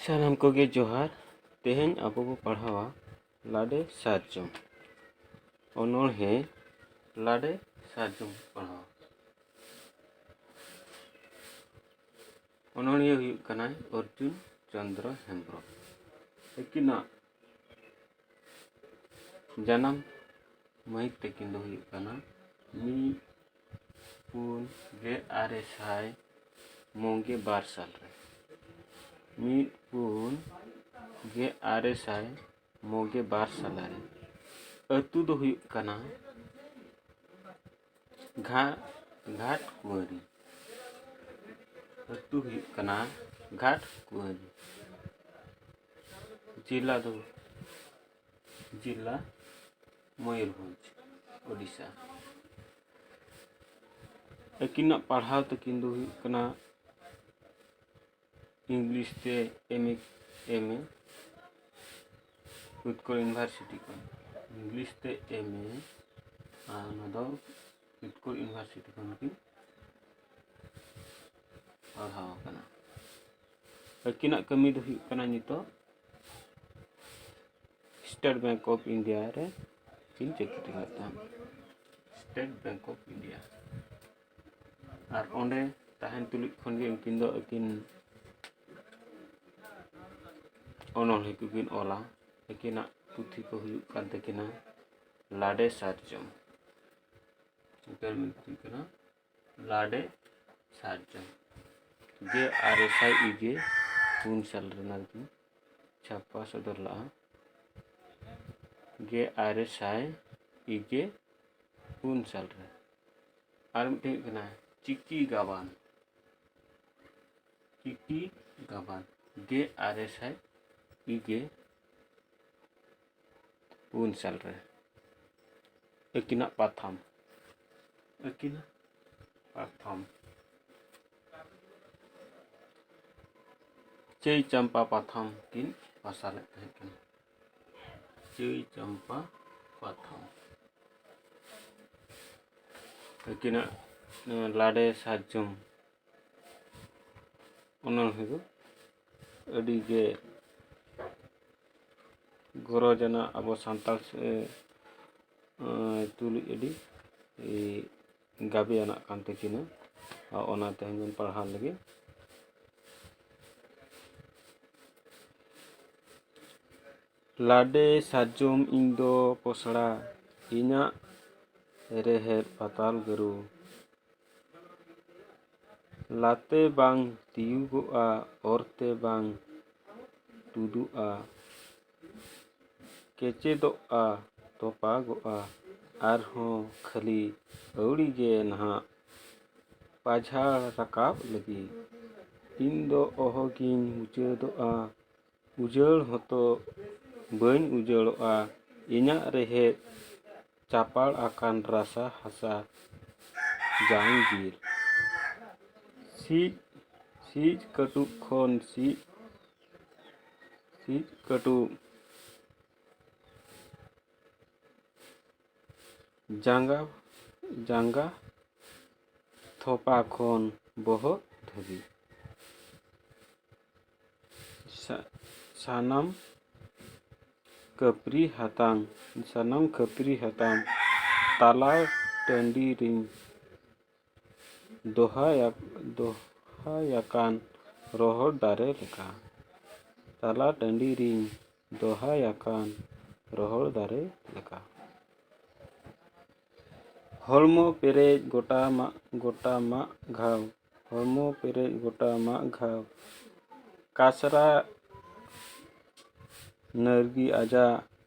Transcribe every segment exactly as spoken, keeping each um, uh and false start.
ᱥᱟᱱᱟᱢ ᱠᱚᱜᱮ ᱡᱚᱦᱟᱨ᱾ ᱛᱮᱦᱮᱧ ᱟᱵᱚ ᱵᱚ ᱯᱟᱲᱦᱟᱣᱟ ᱞᱟᱰᱮ ᱥᱟᱨᱡᱚᱢ᱾ ᱚᱱᱚᱬᱦᱮ ᱞᱟᱰᱮ ᱥᱟᱨᱡᱚᱢ ᱯᱟᱲᱦᱟᱣ᱾ ᱚᱱᱚᱬᱦᱤᱭᱟᱹ ᱦᱩᱭᱩᱜ ᱠᱟᱱᱟᱭ ᱚᱨᱡᱩᱱ ᱪᱚᱸᱫᱽᱨᱚ ᱦᱮᱢᱵᱽᱨᱚᱢ᱾ ᱟᱹᱠᱤᱱᱟᱜ ᱡᱟᱱᱟᱢ ᱢᱟᱹᱦᱤᱛ ᱛᱟᱹᱠᱤᱱ ᱫᱚ ᱦᱩᱭᱩᱜ ᱠᱟᱱᱟ ᱢᱤᱫ ᱯᱩᱱ ᱜᱮ ᱟᱨᱮ ᱥᱟᱭ ᱢᱚᱜᱮ ᱵᱟᱨ ᱥᱟᱞ ᱨᱮ᱾ ᱢᱤᱫ ᱯᱩᱱ ᱜᱮ ᱟᱨᱮ ᱥᱟᱭ ᱢᱚᱜᱮ ᱵᱟᱨ ᱥᱟᱞ ᱨᱮ᱾ ᱟᱹᱛᱩ ᱫᱚ ᱦᱩᱭᱩᱜ ᱠᱟᱱᱟ ᱜᱷᱟ-, ᱜᱷᱟᱴ ᱠᱩᱣᱟᱹᱨᱤ᱾ ᱟᱹᱛᱩ ᱦᱩᱭᱩᱜ ᱠᱟᱱᱟ ᱜᱷᱟᱴ ᱠᱩᱣᱟᱹᱨᱤ᱾ ᱡᱮᱞᱟ ᱫᱚ ᱡᱮᱞᱟ ᱢᱚᱭᱩᱨᱵᱷᱚᱸᱡᱽ, ᱳᱰᱤᱥᱟ᱾ ᱟᱹᱠᱤᱱᱟᱜ ᱯᱟᱲᱦᱟᱣ ᱛᱟᱹᱠᱤᱱ ᱫᱚ ᱦᱩᱭᱩᱜ ᱠᱟᱱᱟ ᱤᱝᱞᱤᱥ ᱛᱮ ᱮᱢ ᱮ, ᱮᱢ ᱮ ᱩᱛᱠᱚᱞ ᱤᱭᱩᱱᱤᱵᱷᱟᱨᱥᱤᱴᱤ ᱠᱷᱚᱱ᱾ ᱤᱝᱞᱤᱥ ᱛᱮ ᱮᱢ ᱮ, ᱟᱨ ᱚᱱᱟ ᱫᱚ ᱩᱛᱠᱚᱞ ᱤᱭᱩᱱᱤᱵᱷᱟᱨᱥᱤᱴᱤ ᱠᱷᱚᱱ ᱠᱤᱱ ᱯᱟᱲᱦᱟᱣ ᱟᱠᱟᱱᱟ᱾ ᱟᱹᱠᱤᱱᱟᱜ ᱠᱟᱹᱢᱤ ᱫᱚ ᱦᱩᱭᱩᱜ ᱠᱟᱱᱟ ᱱᱤᱛᱚᱜ ᱥᱴᱮᱴ ᱵᱮᱝᱠ ᱚᱯᱷ ᱤᱱᱰᱤᱭᱟ ᱨᱮ ᱠᱤᱱ ᱪᱟᱹᱠᱨᱤ ᱞᱮᱫ ᱛᱟᱦᱮᱸᱫ᱾ State bank of India. ᱟᱨ ᱚᱸᱰᱮ ᱛᱟᱦᱮᱱ ᱛᱩᱞᱩᱡ ᱠᱷᱚᱱ ᱜᱮ ᱩᱱᱠᱤᱱ ᱫᱚ ᱟᱹᱠᱤᱱ ᱚᱱᱚᱬᱦᱮ ᱠᱚᱠᱤᱱ ᱚᱞᱟ᱾ ᱟᱹᱠᱤᱱᱟᱜ ᱯᱩᱛᱷᱤ ᱠᱚ ᱦᱩᱭᱩᱜ ᱠᱟᱱ ᱛᱟᱹᱠᱤᱱᱟ ᱞᱟᱰᱮ ᱥᱟᱨᱡᱚᱢ᱾ ᱩᱱᱠᱤᱱᱟᱜ ᱧᱩᱛᱩᱢ ᱦᱩᱭᱩᱜ ᱠᱟᱱᱟ ᱞᱟᱰᱮ ᱥᱟᱨᱡᱚᱢ᱾ ᱜᱮ ᱟᱨᱮ ᱥᱟᱭ ᱤᱜᱮ ᱯᱩᱱ ᱥᱟᱞ ᱨᱮᱱᱟᱜ ᱠᱤᱱ ᱪᱷᱟᱯᱟ ᱥᱚᱫᱚᱨ ᱞᱟᱜᱼᱟ᱾ ᱜᱮ ᱟᱨᱮ ᱥᱟᱭ ᱤᱜᱮ ᱯᱩᱱ ᱥᱟᱞ ᱨᱮ᱾ ᱟᱨ ᱢᱤᱫᱴᱮᱱ ᱦᱩᱭᱩᱜ ᱠᱟᱱᱟ ᱪᱤᱠᱤ ᱜᱟᱵᱟᱱ᱾ ᱪᱤᱠᱤ ᱜᱟᱵᱟᱱ ᱜᱮ ᱟᱨᱮ ᱥᱟᱭ ᱤᱜᱮ ᱯᱩᱱ ᱥᱟᱞ ᱨᱮ᱾ ᱟᱹᱠᱤᱱᱟᱜ ᱯᱟᱛᱷᱟᱢ, ᱟᱹᱠᱤᱱᱟᱜ ᱯᱟᱛᱷᱟᱢ ᱪᱟᱹᱭ ᱪᱟᱢᱯᱟ ᱯᱟᱛᱷᱟᱢ ᱠᱤᱱ ᱯᱟᱥᱟ ᱞᱮᱫ ᱛᱟᱦᱮᱸ ᱠᱟᱱᱟ᱾ ᱪᱟᱹᱭ ᱪᱟᱢᱯᱟ ᱯᱟᱛᱷᱟᱢ᱾ ᱟᱹᱠᱤᱱᱟᱜ ᱱᱚᱣᱟ ᱞᱟᱰᱮ ᱥᱟᱨᱡᱚᱢ ᱚᱱᱚᱬᱦᱮ ᱫᱚ ᱟᱹᱰᱤ ᱜᱮ ᱜᱚᱨᱚᱡᱽ ᱟᱱᱟᱜ ᱟᱵᱚ ᱥᱟᱱᱛᱟᱲ ᱥᱮ, ᱮᱸ, ᱛᱩᱞᱩᱡ ᱟᱹᱰᱤ, ᱮ, ᱜᱟᱵᱮ ᱟᱱᱟᱜ ᱠᱟᱱ ᱛᱟᱹᱠᱤᱱᱟ᱾ ᱟᱨ ᱚᱱᱟ ᱛᱮᱦᱮᱧ ᱵᱚᱱ ᱯᱟᱲᱦᱟᱣ ᱞᱮᱜᱮ᱾ ᱞᱟᱰᱮ ᱥᱟᱨᱡᱚᱢ ᱤᱧ ᱫᱚ ᱯᱚᱥᱲᱟ, ᱤᱧᱟᱜ ᱨᱮᱦᱮᱫ ᱯᱟᱛᱟᱞ ᱜᱟᱹᱨᱩ᱾ ᱞᱟᱛᱮ ᱵᱟᱝ ᱛᱤᱭᱩᱜᱚᱜᱼᱟ, ᱚᱨᱛᱮ ᱵᱟᱝ ᱛᱩᱫᱩᱜᱼᱟ, ᱠᱮᱪᱮᱫᱚᱜᱼᱟ, ᱛᱚᱯᱟᱜᱚᱜᱼᱟ, ᱟᱨᱦᱚᱸ ᱠᱷᱟᱹᱞᱤ ᱟᱹᱣᱲᱤ ᱜᱮ ᱱᱟᱦᱟᱜ ᱯᱟᱡᱷᱟᱲ ᱨᱟᱠᱟᱵ ᱞᱟᱹᱜᱤᱫ᱾ ᱤᱧ ᱫᱚ ᱚᱦᱚᱜᱤᱧ ᱢᱩᱪᱟᱹᱫᱚᱜᱼᱟ, ᱩᱡᱟᱹᱲ ᱦᱚᱸᱛᱚ ᱵᱟᱹᱧ ᱩᱡᱟᱹᱲᱚᱜᱼᱟ, ᱤᱧᱟᱜ ᱨᱮᱦᱮᱫ ᱪᱟᱯᱟᱲ ᱟᱠᱟᱱ ᱨᱟᱥᱟ ᱦᱟᱥᱟ ᱡᱟᱝ ᱡᱤᱞ᱾ ᱥᱤᱡ, ᱥᱤᱡ ᱠᱟᱹᱴᱩᱵ ᱠᱷᱚᱱ ᱥᱤᱡ, ᱥᱤᱡ ᱠᱟᱹᱴᱩᱵ ᱡᱟᱸᱜᱟ, ᱡᱟᱸᱜᱟ ᱛᱷᱚᱯᱟ ᱠᱷᱚᱱ ᱵᱚᱦᱚᱜ ᱫᱷᱟᱹᱵᱤᱡ᱾ ᱥᱟ-, ᱥᱟᱱᱟᱢ ᱠᱟᱹᱯᱨᱤ ᱦᱟᱛᱟᱝ, ᱥᱟᱱᱟᱢ ᱠᱟᱹᱯᱨᱤ ᱦᱟᱛᱟᱝ ᱛᱟᱞᱟ ᱴᱟᱺᱰᱤ ᱨᱤᱧ ᱫᱚᱦᱟᱭᱟ-, ᱫᱚᱦᱟᱭᱟᱠᱟᱱ ᱨᱚᱦᱚᱲ ᱫᱟᱨᱮ ᱞᱮᱠᱟ᱾ ᱛᱟᱞᱟ ᱴᱟᱺᱰᱤ ᱨᱤᱧ ᱫᱚᱦᱟᱭᱟᱠᱟᱱ ᱨᱚᱦᱚᱲ ᱫᱟᱨᱮ ᱞᱮᱠᱟ᱾ ᱦᱚᱲᱢᱚ ᱯᱮᱨᱮᱡ ᱜᱚᱴᱟ ᱢᱟᱜ, ᱜᱚᱴᱟ ᱢᱟᱜ ᱜᱷᱟᱣ᱾ ᱦᱚᱲᱢᱚ ᱯᱮᱨᱮᱡ ᱜᱚᱴᱟ ᱢᱟᱜ ᱜᱷᱟᱣ᱾ ᱠᱟᱥᱨᱟ ᱱᱟᱹᱨᱜᱤ ᱟᱡᱟᱜ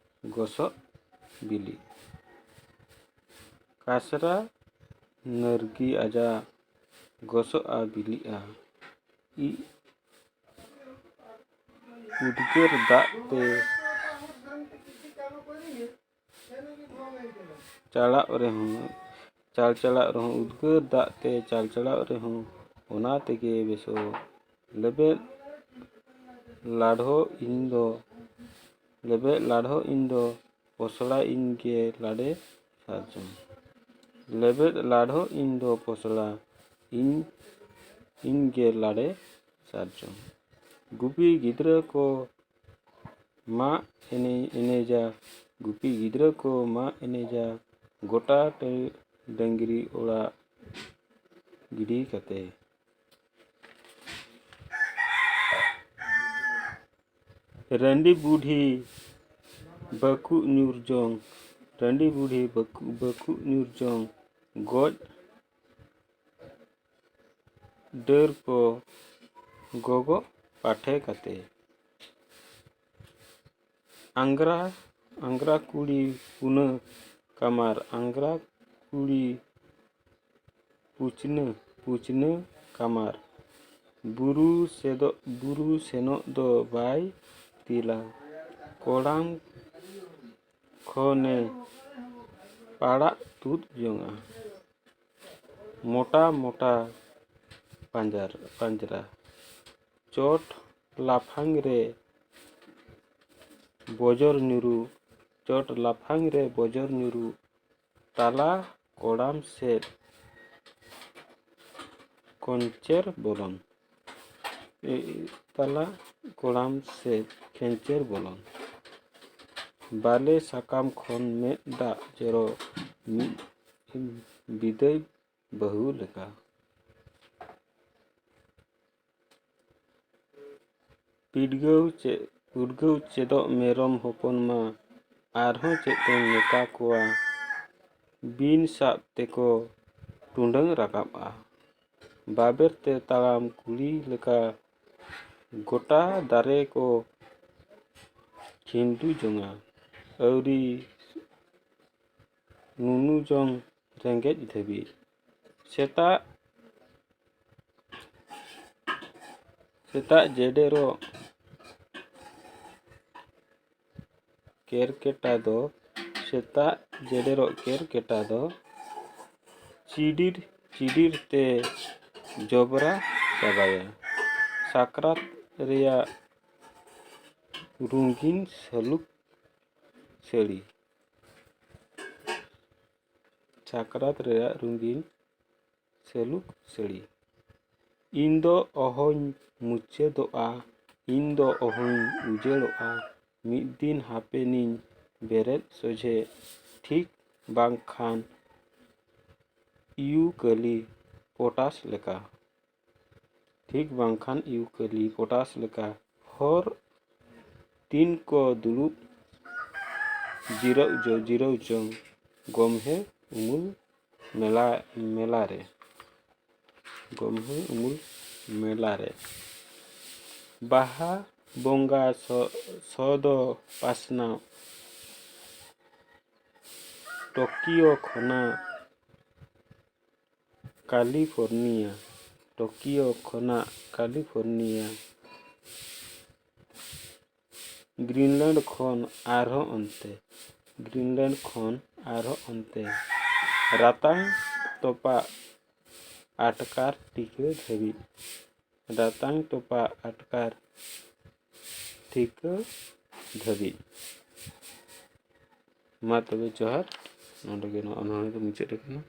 ᱜᱚᱥᱚᱜ ᱵᱤᱞᱤ᱾ ᱠᱟᱥᱨᱟ ᱱᱟᱹᱨᱜᱤ ᱟᱡᱟᱜ ᱜᱚᱥᱚᱜᱼᱟ ᱵᱤᱞᱤᱜᱼᱟ᱾ ᱤ-, ᱩᱫᱽᱜᱟᱹᱨ ᱫᱟᱜ ᱛᱮ ᱪᱟᱞᱟᱜ ᱨᱮᱦᱚᱸ, ᱪᱟᱞ ᱪᱟᱞᱟᱜ ᱨᱮᱦᱚᱸ, ᱩᱫᱽᱜᱟᱹᱨ ᱫᱟᱜ ᱛᱮ ᱪᱟᱞ ᱪᱟᱞᱟᱜ ᱨᱮᱦᱚᱸ, ᱚᱱᱟ ᱛᱮᱜᱮ ᱵᱮᱥᱚᱜ᱾ ᱞᱮᱵᱮᱫ ᱞᱟᱰᱷᱚ ᱤᱧ ᱫᱚ, ᱞᱮᱵᱮᱫ ᱞᱟᱰᱷᱚ ᱤᱧ ᱫᱚ, ᱯᱚᱥᱲᱟ ᱤᱧ ᱜᱮ ᱞᱟᱰᱮ ᱥᱟᱨᱡᱚᱢ᱾ ᱞᱮᱵᱮᱫ ᱞᱟᱰᱷᱚ ᱤᱧ ᱫᱚ ᱯᱚᱥᱲᱟ, ᱤᱧ, ᱤᱧ ᱜᱮ ᱞᱟᱰᱮ ᱥᱟᱨᱡᱚᱢ᱾ ᱜᱩᱯᱤ ᱜᱤᱫᱽᱨᱟᱹ ᱠᱚ ᱢᱟᱜ ᱮᱱᱮᱡ ᱮᱱᱮᱡᱟ, ᱜᱩᱯᱤ ᱜᱤᱫᱽᱨᱟᱹ ᱠᱚ ᱢᱟᱜ ᱮᱱᱮᱡᱟ, ᱜᱚᱴᱟ ᱰᱟᱹ- ᱰᱟᱹᱝᱨᱤ ᱚᱲᱟᱜ ᱜᱤᱰᱤ ᱠᱟᱛᱮ᱾ ᱨᱟᱺᱰᱤ ᱵᱩᱰᱷᱤ ᱵᱟᱹᱠᱩᱜ ᱧᱩᱨ ᱡᱚᱝ, ᱨᱟᱺᱰᱤ ᱵᱩᱰᱷᱤ ᱵᱟᱹᱠᱩᱜ, ᱵᱟᱹᱠᱩᱜ ᱧᱩᱨ ᱡᱚᱝ, ᱜᱚᱡ ᱰᱟᱹᱨ ᱠᱚ ᱜᱚᱜᱚᱜ ᱯᱟᱴᱷᱮ ᱠᱟᱛᱮ᱾ ᱟᱝᱜᱽᱨᱟ, ᱟᱝᱜᱽᱨᱟ ᱠᱩᱲᱤ ᱯᱩᱱᱟᱹ ᱠᱟᱢᱟᱨ, ᱟᱝᱜᱽᱨᱟ ᱠᱩᱲᱤ ᱯᱩᱪᱱᱟᱹ, ᱯᱩᱪᱱᱟᱹ ᱠᱟᱢᱟᱨ᱾ ᱵᱩᱨᱩ ᱥᱮᱫᱚᱜ, ᱵᱩᱨᱩ ᱥᱮᱱᱚᱜ ᱫᱚ ᱵᱟᱭ ᱛᱤᱞᱟ᱾ ᱠᱚᱲᱟᱢ ᱠᱷᱚᱱᱮ ᱯᱟᱲᱟᱜ ᱛᱩᱫ ᱡᱚᱝᱟ᱾ ᱢᱚᱴᱟ ᱢᱚᱴᱟ ᱯᱟᱸᱡᱟᱨ, ᱯᱟᱸᱡᱽᱨᱟ᱾ ᱪᱚᱴ ᱞᱟᱯᱷᱟᱝ ᱨᱮ ᱵᱚᱡᱚᱨ ᱧᱩᱨᱩ, ᱪᱚᱴ ᱞᱟᱯᱷᱟᱝ ᱨᱮ ᱵᱚᱡᱚᱨ ᱧᱩᱨᱩ᱾ ᱛᱟᱞᱟ ᱠᱚᱲᱟᱢ ᱥᱮᱫ ᱠᱚᱧᱪᱮᱨ ᱵᱚᱞᱚᱱ᱾ ᱮ, ᱛᱟᱞᱟ ᱠᱚᱲᱟᱢ ᱥᱮᱫ ᱠᱷᱮᱧᱪᱮᱨ ᱵᱚᱞᱚᱱ᱾ ᱵᱟᱞᱮ ᱥᱟᱠᱟᱢ ᱠᱷᱚᱱ ᱢᱮᱫ ᱫᱟᱜ ᱡᱚᱨᱚ, ᱢᱤᱫ ᱵᱤᱫᱟᱹᱭ ᱵᱟᱹᱦᱩ ᱞᱮᱠᱟ᱾ ᱯᱤᱰᱜᱟᱹᱣ ᱪᱮ-, ᱯᱩᱰᱜᱟᱹᱣ ᱪᱮᱫᱚᱜ ᱢᱮᱨᱚᱢ ᱦᱚᱯᱚᱱ ᱢᱟ ᱟᱨᱦᱚᱸ ᱪᱮᱫ ᱮᱢ ᱢᱮᱛᱟ ᱠᱚᱣᱟ, ᱵᱤᱱ ᱥᱟᱵ ᱛᱮᱠᱚ ᱴᱩᱰᱟᱹᱝ ᱨᱟᱠᱟᱵᱼᱟ᱾ ᱵᱟᱵᱮᱨ ᱛᱮ ᱛᱟᱲᱟᱢ ᱠᱩᱲᱤ ᱞᱮᱠᱟ ᱜᱚᱴᱟ ᱫᱟᱨᱮ ᱠᱚ ᱠᱷᱤᱸᱰᱩ ᱡᱚᱝᱟ᱾ ᱟᱹᱣᱨᱤ ᱱᱩᱱᱩ ᱡᱚᱝ ᱨᱮᱸᱜᱮᱡ ᱫᱷᱟᱹᱵᱤᱡ᱾ ᱥᱮᱛᱟᱜ, ᱥᱮᱛᱟᱜ ᱡᱮᱰᱮᱨᱚᱜ ᱠᱮᱨᱠᱮᱴᱟ ᱫᱚ, ᱥᱮᱛᱟᱜ ᱡᱮᱰᱮᱨᱚᱜ ᱠᱮᱨᱠᱮᱴᱟ ᱫᱚ ᱪᱤᱰᱤᱨ ᱪᱤᱰᱤᱨ ᱛᱮ ᱡᱚᱵᱽᱨᱟ ᱪᱟᱵᱟᱭᱟ᱾ ᱥᱟᱠᱨᱟᱛ ᱨᱮᱭᱟᱜ ᱨᱚᱝᱜᱤᱱ ᱥᱟᱹᱞᱩᱠ ᱥᱟᱹᱲᱤ᱾ ᱥᱟᱠᱨᱟᱛ ᱨᱮᱭᱟᱜ ᱨᱚᱝᱜᱤᱱ ᱥᱟᱹᱞᱩᱠ ᱥᱟᱹᱲᱤ᱾ ᱤᱧ ᱫᱚ ᱚᱦᱚᱧ ᱢᱩᱪᱟᱹᱫᱚᱜᱼᱟ, ᱤᱧ ᱫᱚ ᱚᱦᱚᱧ ᱩᱡᱟᱹᱲᱚᱜᱼᱟ᱾ ᱢᱤᱫ ᱫᱤᱱ ᱦᱟᱯᱮᱱᱤᱧ ᱵᱮᱨᱮᱫ ᱥᱚᱡᱷᱮ, ᱴᱷᱤᱠ ᱵᱟᱝᱠᱷᱟᱱ ᱤᱭᱩᱠᱟᱞᱤ ᱯᱚᱴᱟᱥ ᱞᱮᱠᱟ᱾ ᱴᱷᱤᱠ ᱵᱟᱝᱠᱷᱟᱱ ᱤᱭᱩᱠᱟᱞᱤ ᱯᱚᱴᱟᱥ ᱞᱮᱠᱟ᱾ ᱦᱚᱨ ᱛᱤᱱ ᱠᱚ ᱫᱩᱲᱩᱵ ᱡᱤᱨᱟᱹᱣ ᱡᱚ-, ᱡᱤᱨᱟᱹᱣ ᱪᱚᱝ ᱜᱚᱢᱦᱮ ᱩᱢᱩᱞ ᱢᱮᱞᱟ, ᱢᱮᱞᱟ ᱨᱮ᱾ ᱜᱚᱢᱦᱮ ᱩᱢᱩᱞ ᱢᱮᱞᱟ ᱨᱮ᱾ ᱵᱟᱦᱟ ᱵᱚᱸᱜᱟ ᱥᱚ-, ᱥᱚ ᱫᱚ ᱯᱟᱥᱱᱟᱣ᱾ ᱴᱳᱠᱤᱭᱳ ᱠᱷᱚᱱᱟᱜ ᱠᱟᱞᱤᱯᱷᱳᱨᱱᱤᱭᱟ᱾ ᱴᱳᱠᱤᱭᱳ ᱠᱷᱚᱱᱟᱜ ᱠᱟᱞᱤᱯᱷᱳᱨᱱᱤᱭᱟ᱾ ᱜᱨᱤᱱᱞᱮᱱᱰ ᱠᱷᱚᱱ ᱟᱨᱦᱚᱸ ᱚᱱᱛᱮ᱾ ᱜᱨᱤᱱᱞᱮᱱᱰ ᱠᱷᱚᱱ ᱟᱨᱦᱚᱸ ᱚᱱᱛᱮ᱾ ᱨᱟᱛᱟᱝ ᱛᱚᱯᱟ ᱟᱴᱠᱟᱨ ᱴᱷᱤᱠᱟᱹ ᱫᱷᱟᱹᱵᱤᱡ᱾ ᱨᱟᱛᱟᱝ ᱛᱚᱯᱟ ᱟᱴᱠᱟᱨ ᱴᱷᱤᱠᱟᱹ ᱫᱷᱟᱹᱵᱤᱡ᱾ ᱢᱟ ᱛᱚᱵᱮ ᱡᱚᱦᱟᱨ, ᱱᱚᱰᱮ ᱜᱮ ᱱᱚᱣᱟ ᱚᱱᱚᱬᱦᱮ ᱫᱚ ᱢᱩᱪᱟᱹᱫ ᱟᱠᱟᱱᱟ᱾